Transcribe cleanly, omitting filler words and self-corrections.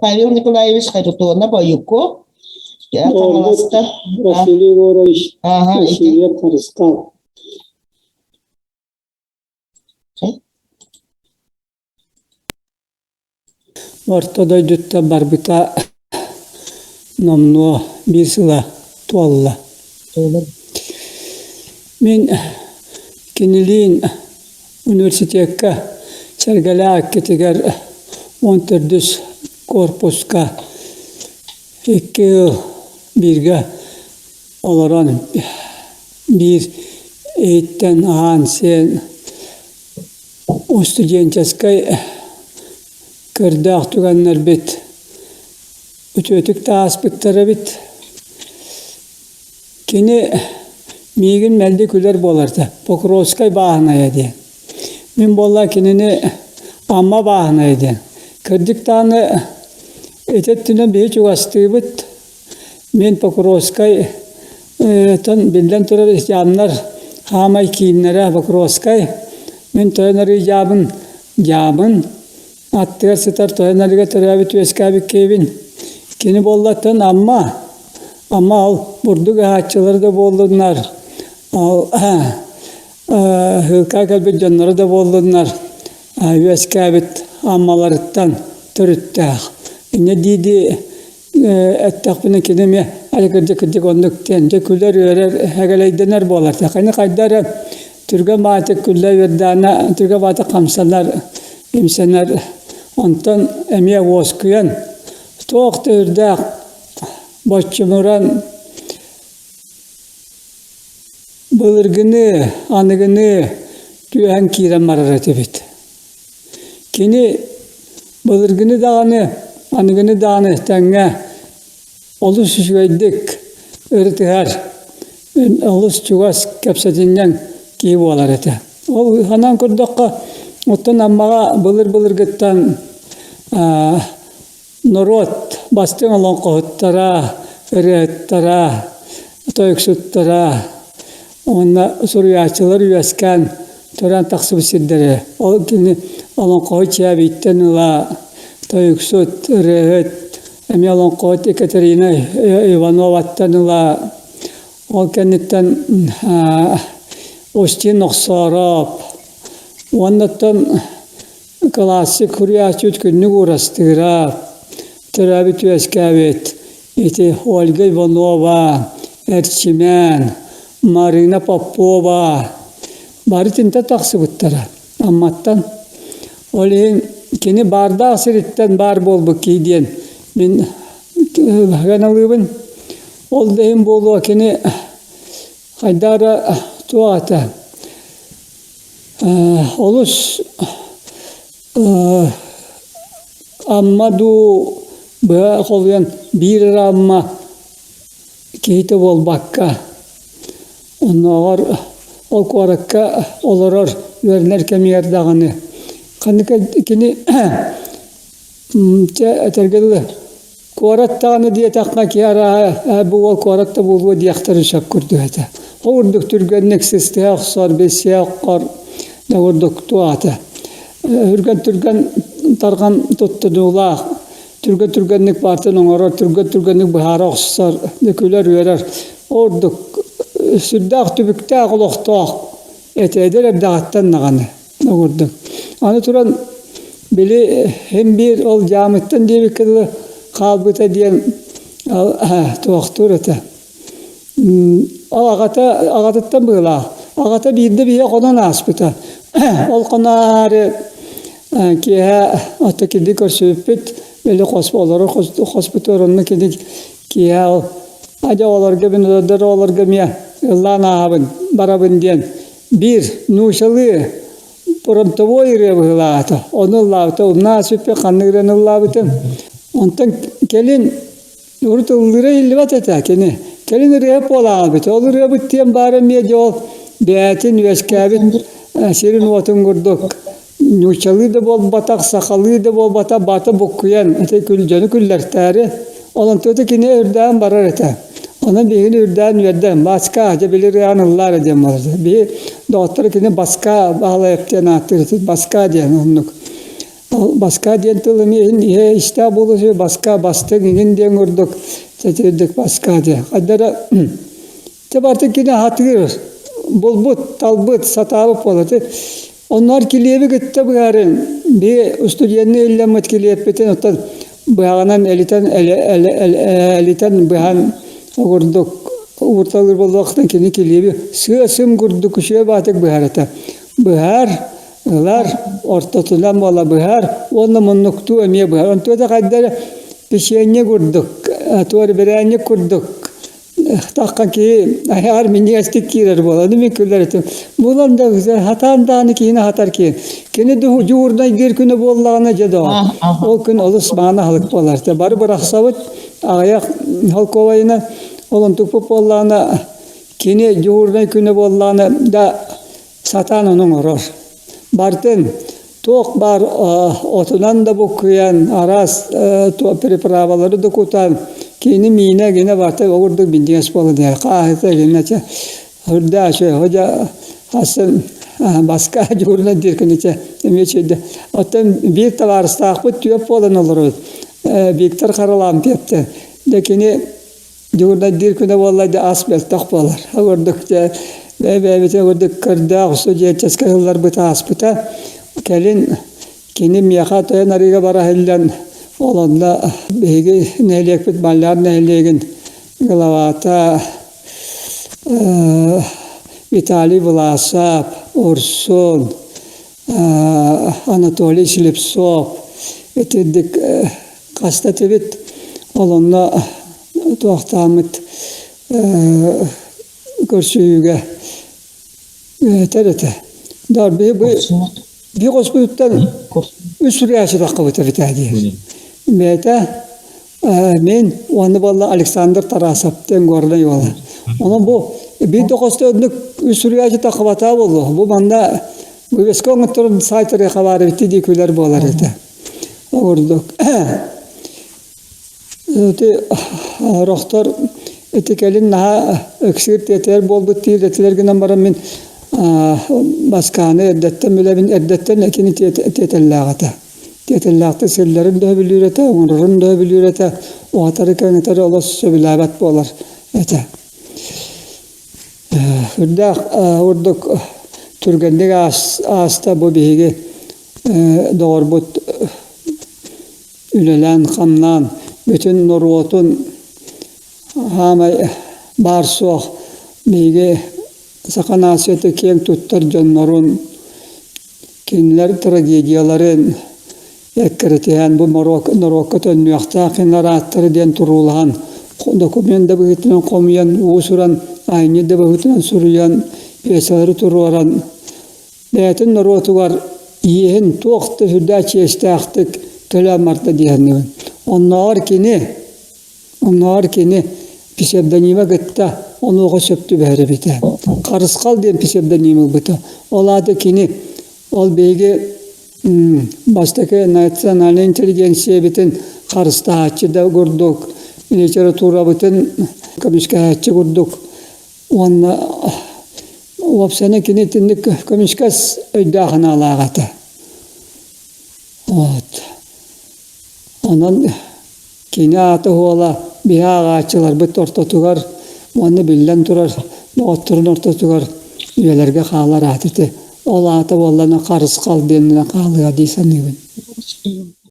Павел Николаевич Харитонов Ойуку Хаҥаластар Василий Егорович Васильев Харысхал. Орто дойдуттан барбыта номнуо биир сыла туолла. Мин кинилиин университекка Сэргэлээх иккитигэр 14-үс корпуска икки ыал бииргэ олорон биир иһиттэн аһаан-сиэн студенческай көрдөөх түгэннэрбит үтүөтүк да ааспыттар эбит. Кини миигин мэлдьи күлэр буоларда, Покровскай бааһынайа диэн. Мин буолла кинини Амма бааһынайа диэн. Кырдьык даҕаны ити өттүнэн биһи чугастыыбыт. Мин Покровскай тон биллэн турар исламнар хаамай кииннэрэ Покровскай. Мин тойон арыы дьаабын дьаабын аттыгар сытар тойон арыыга төрөөбүт үөскээбит киһибин. Кини буоллаттан Амма Амма ол бурдук ыһааччылары да буоллуннар, ол ыһыыкка кэлбит дьонноро да буоллуннар үөскээбит Аммаларыттан төрүттээх. Инньэ дии-дии эттэхпинэ кини эмиэ ай кырдьык кырдьык оннук диэн дьэ күлэр-үөрэр эгэлэйдэнэр буолар. Кини хайда эрэ түргэн баҕайытык күллэ үөрдээнэ түргэн баҕайытык хамсанар, имсэнэр. Онтон эмиэ уоскуйан туох да үрдээх боччумуран былыргыны, аныгыны түөһэн киирэн барар этибит. Кини былыргыны даҕаны, аныгыны даҕаны тэҥҥэ олус үчүгэйдик ырытыһар, олус чугас кэпсэтинньэҥ киһи буолар этэ. Ол санаан көрдөххө, оттон Аммаҕа былыр-былыргыттан Норуот бастыҥ олоҥхоһуттара, ырыаһыттара, тойуксуттара уонна суруйааччылар үөскээн төрөөн тахсыбыт сирдэрэ. Ол кини олоҥхоһут Чээбийтэн ыла тойуксут, ырыаһыт, эмиэ олоҥхоһут Екатерина Ивановаттан ыла ол кэнниттэн Устин Охсоороп уоннаттан Классик суруйааччыбыт Күннүк Уурастыыра төрөөбүт-үөскээбит ити Ольга Иванова, Эрчимэн, Марина Попова бары итинтэн тахсыбыттара Амматтан. Ол иһин кини баардаах сириттэн баар буолбут киһи диэн мин ыаналыыбын. Ол да иһин буолуо кини хайдах эрэ туох этэ Олус Амма дуу быһа холуйан биир эрэ Амма киһитэ буолбакка, оннооҕор ол куоракка олорор үөрэнэр кэмигэр даҕаны ханнык кини Чэ, этэргэ дылы, куорат даҕаны диэтэххэ киһи арааһа бу уол куорат да буолуо диэхтэрин сөп курдук этэ. Ол курдук түргэнник сыстыһа охсор, билсиһэ оххор да курдук туох этэ. Түргэн-түргэн тарҕан туттунуулаах, түргэн-түргэнник баартын оҥорор, түргэн-түргэнник быһаара охсор, күлэр-үөрэр. Ол курдук сүрдээх түбүктээх олохтоох этэ эдэр эрдэҕиттэн даҕаны. Курдук. Аны туран, били син биир ол дьаамыттан диэбиккэ дылы хаалбыта диэн туохтуур этэ. Ол аҕата аҕатыттан быһыылаах. Аҕата биирдэ биһиэхэ хонон ааспыта. Ол хоноору киэһэ ото кини көрсүбүппүт, били хос олорор хоспутугар онно кини киэһэ ол адьа оҕолорго мин олордор оҕолорго эмиэ ыллаан ааһабын, барабын диэн Биир нуучалыы фронтовой ырыа быһыылаата. Ону ыллаабыта. Умнаа сүппүт ханнык ырыаны ыллаабытым. Онтон кэлин урут ыллыыра иһиллибэт этэ кини. Кэлин ырыаһыт буолаабыт. Ол ырыабыт диэн баара эмиэ дьэ ол бэйэтин үөскээбит сирин-уотун курдук нууччалыы да буолбатах, сахалыы да буолбатах, баата буккуйан ити дьону күллэртээри, ол онтуота кини үрдээн барар этэ. Онон биһигини үрдээн үөрдэн, Баска, дьэ били ырыаҕын ыллаар диэн буолар. Биһи доҕотторо кини Баска Баһылайап диэн ааттыыр этит, Баска диэн оннук. Баска диэн тыл эмиэ иһэ истээх буолуо баска бастыҥ иҥин диэн курдук тэтирдик баска диэн. Хайдара Те барытын кини аһатыыр, булбут, талбыт, сатаабыт буолар. Онноор килиэби кытта быһарын, би устудьуоннуу иллэммит килиэппитин оттон быһаҕынан элитэн элитэн быһан курдук уурталыыр буоллахтан кини килиэби сыа-сым курдук үчүгэй баатык быһар этэ. Быһар, ылар, ортотунан буола быһар уонна муннуктуу эмиэ быһар. Онтуота хайда эрэ печенье курдук, туор бирээнньик курдук Тахха киһи айаар минньигэстик киирэр буолан мин күлэр этим. Булан да хатаан дааны киһини хатар киһи. Кини дьуурнайдыыр күнэ буоллаҕына дьэ доо. Ол күн олус мааны аһылык буолар. Бары бырахсабыт аҕыйах холкуобайынан ол онтукпут буоллаҕына кини дьуурнай күнэ буоллаҕына да сатаан ону оҥорор. Бартын туох баар отунан да буккуйан, араас приправалары да кутан, кини миинэ гинэ барта ол курдук минньигэс буолан иһэр. Хааһыта гинэ чэ үрдээ үчүгэй. Дьэ хасын баска дьуурунан диир күнү чэ эмиэ үчүгэй. Оттон биир табаарыстаахпыт түөп буолан олоробут. Виктор Харалампьевтан. Дьэ кини Дьуурдайдыыр күнэ буолла дьэ ас мөлтөх буолар. Курдук дьэ бэйэ-бэйэбитин курдук көрдөөх студенческай сылларбыт ааспыта. Кэлин кини миэхэ Тойон Арыыга бара иһиллэн ол онно биһиги нэһилиэкпит Маллаар нэһилиэгин главата Виталий Власов, Урсун, Анатолий Слепцов итирдик хаста этибит ол онно туохтааммыт көрсүһүүгэ этэр этэ. Да биһи хоспутуттан үс суруйааччы таххыбыт эбитэ диир. Бэйэтэ мин уонна буолла Александр Тарасов диэн Горнай уола. Онон бу биир да хосто оннук үс суруйааччы таххыбатаа буолуо. Бу манна вывеска оҥотторон сайтары хабаар эбит дии күлэр буолар этэ. Курдук. Ити орохтор ити кэлин наһаа ыксыыр тиэтэр буолбут диир этилэр гынан баран мин Баскааны эрдэттэн билэбин, эрдэттэн кини тиэтэллээх этэ. Тиэтэллээхтик сылларын да сөбүлүүр этэ, оҥорорун да сөбүлүүр этэ, уһатары-кэҥэтэри олус сөбүлээбэт буолар этэ. Үрдээх курдук түргэнник ааста бу биһиги доҕорбут үлэлээн-хамнаан бүтүн норуотун хаамай баар-суох биһиги саха нацията киэҥ туттар дьоннорун кинилэр трагедияларын эккирэтиһэн бу норуокка төннүөхтээх кинилэр ааттара диэн туруулаһан документ да быһыытынан хомуйан уус-уран айымньы да быһыытынан суруйан пьесалары туруоран бэйэтин норуотугар иэһин туох да сүрдээх чиэстээхтик төлөөн барда дии саныыбын. Оннооҕор кини оннооҕор кини псевдонима кытта онуоха сөп түбэһэр эбитэ. Харысхал диэн псевдоним ылбыта. Ол аата кини ол биһиги бастакы национальнай интеллигенциябитин харыстааччы да курдук, литературабытын көмүскэһээччи курдук уонна уопсайынан кини итинник көмүскэс өйдөөх санаалаах этэ. Вот. Онон кини аата-суола биһи ааҕааччыларбыт ортотугар уонна биллэн турар доҕотторун ортотугар үйэлэргэ хаалар аат ити. Ол аата буоллаҕына харысхал диэнинэн хаалыа дии саныыбын.